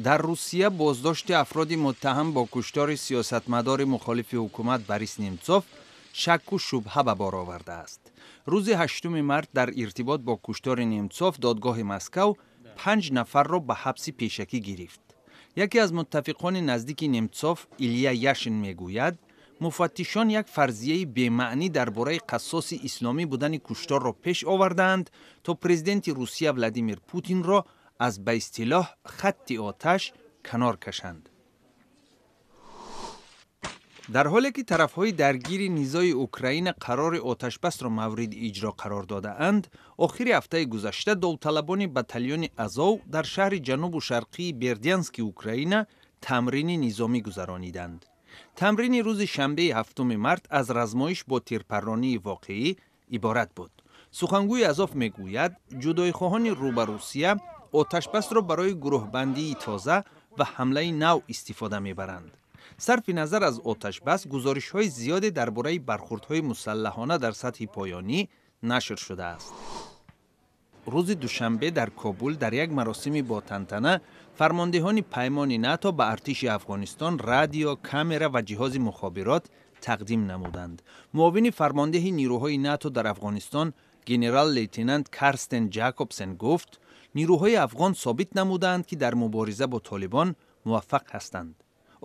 Дар Русия боздошти афроди муттаҳам бо куштори сиёсатмадори мухолифи ҳукумат Борис Немцов шакку шубҳа ба бор овардааст. Рӯзи 8 март дар иртибот бо куштори Немцов додгоҳи Москав панҷ нафарро ба ҳабси пешакӣ гирифт. Яке аз муттафиқони наздики Немцов, Илия Яшин, мегӯяд, муфаттишон як фарзияи бемаънӣ дар бораи қассоси исломӣ будани кушторро пеш овардаанд, то президенти Русия Владимир Путинро аз ба истилоҳ хатти оташ канор кашанд. Дар ҳоле ки тарафҳои даргири низои Украина қарори оташбасро мавриди иҷро қарор додаанд, охири ҳафтаи гузашта довталабони батальони Азов дар шаҳри ҷанубу шарқии Бердянски Украина тамрини низомӣ гузарониданд. Тамрини рӯзи шанбеи 7 март аз размоиш бо тирпарронии воқеӣ иборат буд. Сухангӯи Азов мегӯяд, ҷудоихоҳони рӯ ба Русия оташбасро барои гурӯҳбандии тоза ва ҳамлаи нав истифода мебаранд. Сарфи назар аз оташбас, гузоришҳои зиёде дар бораи бархурдҳои мусаллаҳона дар сатҳи поёнӣ нашр шудааст. Рӯзи душанбе дар Кобул дар як маросими ботантана фармондеҳони паймони НАТО ба артиши Афғонистон радио, камера ва ҷиҳози мухобирот тақдим намуданд. Муовини фармондеҳи нирӯҳои НАТО дар Афғонистон, генерал-лейтенант Карстен Ҷакобсен, гуфт, нирӯҳои афғон собит намуданд, ки дар мубориза бо Толибон муваффақ ҳастанд.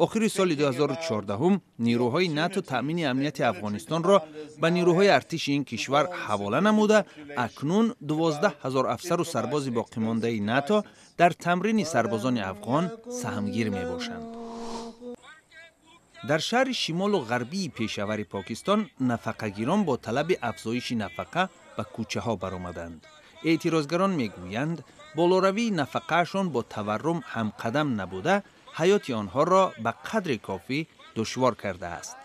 Охири соли 2014 нирӯҳои НАТО таъмини амнияти Афғонистонро ба нирӯҳои артиши ин кишвар ҳавола намуда, акнун 12 000 афсару сарбози боқимондаи НАТО дар тамрини сарбозони афғон саҳмгир мебошанд. Дар шаҳри шимолу ғарбии Пешавари Покистон нафақагирон бо талаби афзоиши нафақа ба кӯчаҳо баромаданд. Эътирозгарон мегӯянд, болоравии нафақаашон бо таваррум ҳамқадам набуда, ҳаёти онҳоро ба қадри кофӣ душвор кардааст.